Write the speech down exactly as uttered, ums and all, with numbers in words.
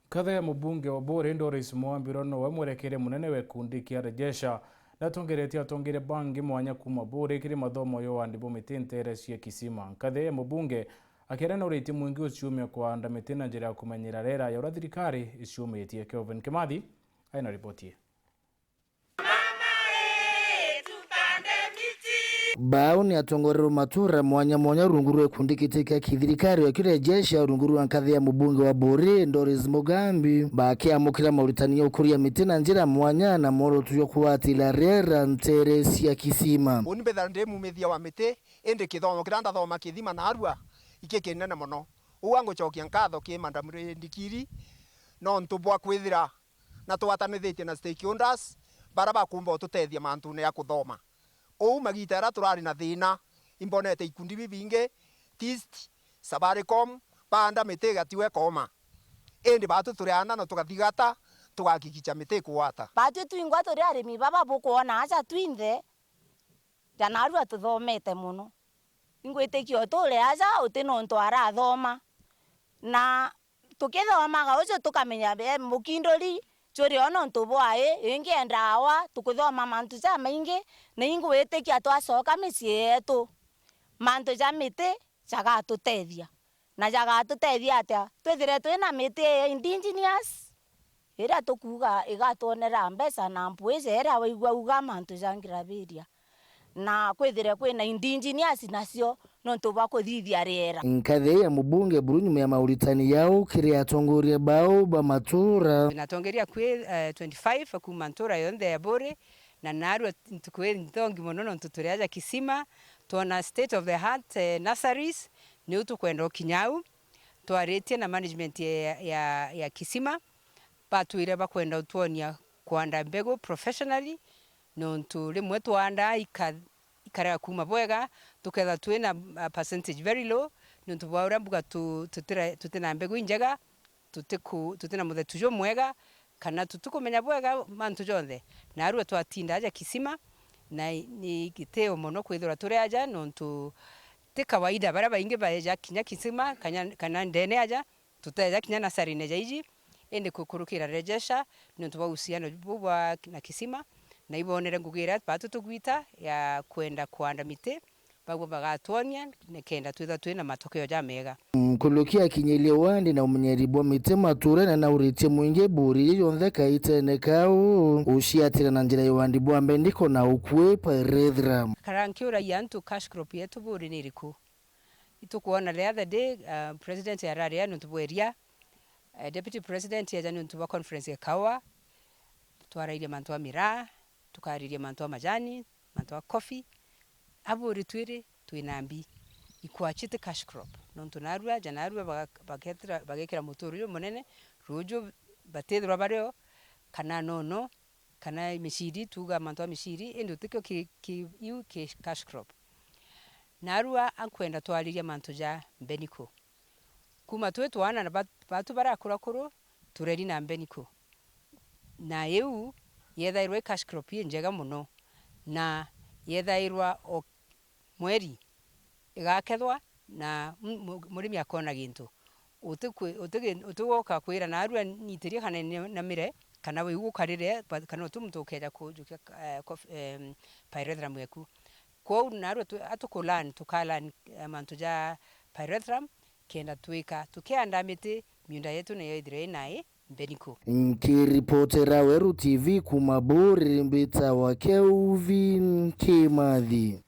Nkathe ya mubunge wa Buuri Doris Mwambiro nowe mwerekeri munene wa gikundi kia Rejesha, na atongeretie atongeria bangi mwanya kuuma Buuri kiri mathomo ya uandi bwa miti nteere cia Kisima. Nkathe ya mubunge akiaria na uriti mwingi uciumia kuanda miti na njira ya kumenyera riera ya uria thirikari iciumitie. Kelvin Kimathi aina ripoti ii. Bau ni atongoria ba matura mwanya mwanya rungu rwa gikundi giti kia kithirikari wa Kirejesha rungu rwa nkathe ya mubunge wa Buuri Doris Mugambi bakiamukira mauritani ya ukuria miti na njira mwanya na mworoto jwa kugwatira riera nteere cia Kisima. Uni mbetha ndi mumithia wa miti, indi kithomo kiria ndathoma Kithima naarua iki kinene mono. Uu angucokia nkatho ki Madam Ndikiri nontu bwa kwithira na twatanithitie na stakeholders bara bakumba ututethia mantune ya kuthoma. Uu magiita jaria turari na thina, imbonete ikundi bibingi, TIST, Safaricom, baanda miti igatiwa ikooma. Indi baatwi turiaanda na tukathigata, tugakikicha miti ikugwata. Baatwi twingwa turi arimi baba bukwona aja twinthe, ja naarua tuthomete mono. Ingwitikia uture aja uti nontu arathoma. Na tukithomaga uju tukamenya be mukinduri juri o nontu bwai, ingi e ndawa, tukithoma mantu jamaingi, na ingwitikia twacoka micii yetu, mantu ja miti jagatutethia. Na jagatutethia atia? Twithire twina miti ya indigenous, iria tukuuga igatwonera mbeca na mpuija iria waigua uga mantu ja ngirabiria. Na kwithire kwina indigenous nacio nontu bwa kuthithia riera. Nkathe ya mubunge buru nyuma ya mauritani yau kiri atongoria bau ba matura. Twina atongeria akui, eh, twenty-five kuuma ntura yonthe ya Buuri, na naarua ntuku ii nthongi mono nontu turi aja Kisima, twona state of the art, eh, nurseries, niu tukwenda ukinya au. Twaritie na management ya, ya, ya Kisima, batwire bakwenda utwonia kwanda mbegu professionally, nontu rimwe twandaa ika-, ikarega kuuma bwega, tukethwa twina a percentage very low, nontu bwa uria mbuga tu-, tutira-, tutina mbegu injega, tutiku-, tutina muthetu jumwega, kana tutikumenya bwega mantu jonthe. Naarua twatinda aja Kisima, na i-, ni gitio mono kwithirwa turi aja, nontu ti kawaida baria baingi baeja kinya Kisima, kanya-, kana ndene aja, tuteja kinya nasarine ja iji, indi kukurukira Rejesha, niuntu bwa uhusiano buu bwa na Kisima, na ibonere ngugi iria baatu tugwita ya kwenda kwanda miti, bagwe bagatwonia, nikenda twithwa twina matokeo jamega. Nkuruki akinyirie wandi na umenyeri bwa miti maturene na uritie mwingi Buuri yonthe kaitene kau, uciatira na njira ya wandi bwa mbendiko na ukui pyrethrum. Kara nkiuragia antu cash crop yetu Buuri ni iriku? Itukwona the other day, uh, president araria niuntu bwa iria, uh, deputy president eja niuntu bwa conference ya kaua, twarairie mantu a miraa, tukaririe mantu a majani, mantu a coffee. A Buuri twiri twina mbi, ikwachi ti cash crop, nontu naarua, ja naarua baga-, bagetira-, bagekira muturo jumunene, ruuju batithirwa bario, kana nono, kana miciri, tuuga mantu a miciri, indi utikio ki, ki, iu ki cash crop. Naarua ankwenda twariria mantu ja mbeniku. Kuuma twi twana na ba-, baatu barakura kuru, tureri na mbeniku. Na iu yethairwa i cash crop injega mono, na yethairwa o mweri igakethwa na mu-, mu-, murimi akona gintu. Utikwi-, utigi-, utigoka kwira, "Naarua nitirie kana ni-, namire," kana wiu gukarire, ba-, kana uti muntu ukeja kujukia, eh, cof-, em, pyrethrum eku. Kwou naarua tu-, atukulan, tukalan, eh, mantu ja pyrethrum, kenda twika tukianda miti, miunda yetu nayo ithire inai mbeniku. Nkiripotera Weru T V kuuma Buuri, mbitawa Kelvin Kimathi.